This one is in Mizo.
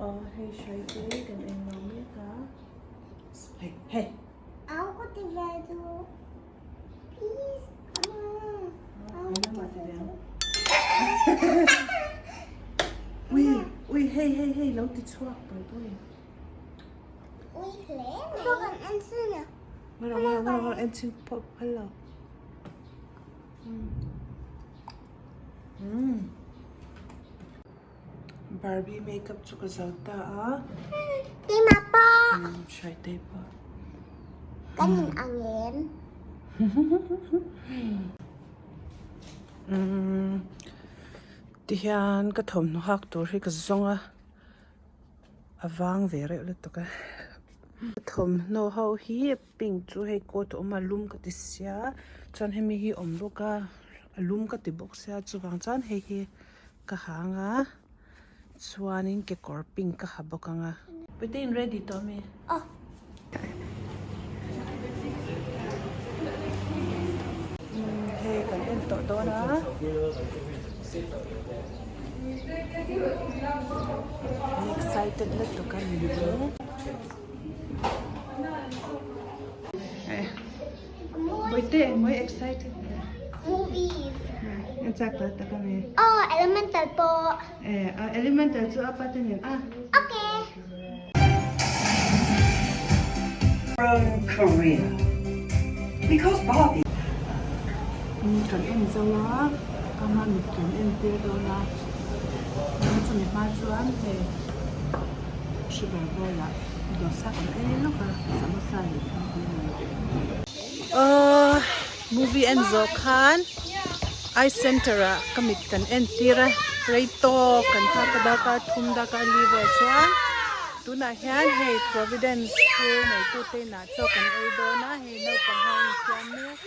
Aw hei hrai te kan en lo mek a hei hei. Au ka ti ve duh please ama au ka ti ve duh. Ui ui hei hei hei lo ti chhuak tawh pawh. Ui hle mai. Pawh kan en sin a. Ngaro ngaro ngaro ngaro en chhin pawh phal lo. Umm Barbie makeup chu ka zo ta a. Keimah pawh. Hrai te pawh. Kan in ang em? Umm tihian ka thawmhnaw hak tur hi ka zawng a. A vang ve reuh lutuk a. Thawmhnaw ho hi pink chu hei coat a awm a lum ka ti sia chuan hemi hi awm bawk a a lum ka ti bawk sia chuvang chuan hei hi ka hang a chuanin kekawr pink ka ha bawk ang a. Puite in ready tawh ami? Aw. Hei kan en tawh dawn a. An excited lutuk a ni chu. Bawihte engmaw i excited hle? Movies. En chak tak tak a mi. Aw elemental pawh. Eh elemental chu a pa te nen a. Okay. From Korea. Because Barbie. Kan en zo a, ama mit kan en tir dawn a, chuan chumi hma chuan hei sugar bowl ah dosa kan ei lawk a, samosa leh thingpui nen. Aww movie en zawh khan eye center ah ka mit kan en tir a, rei tawk kan nghak a darkar thum darkar li vel chuan. Tunah hian hei Providence School neitute inah chaw kan ei dawn a, hei naupang ho in siam mek.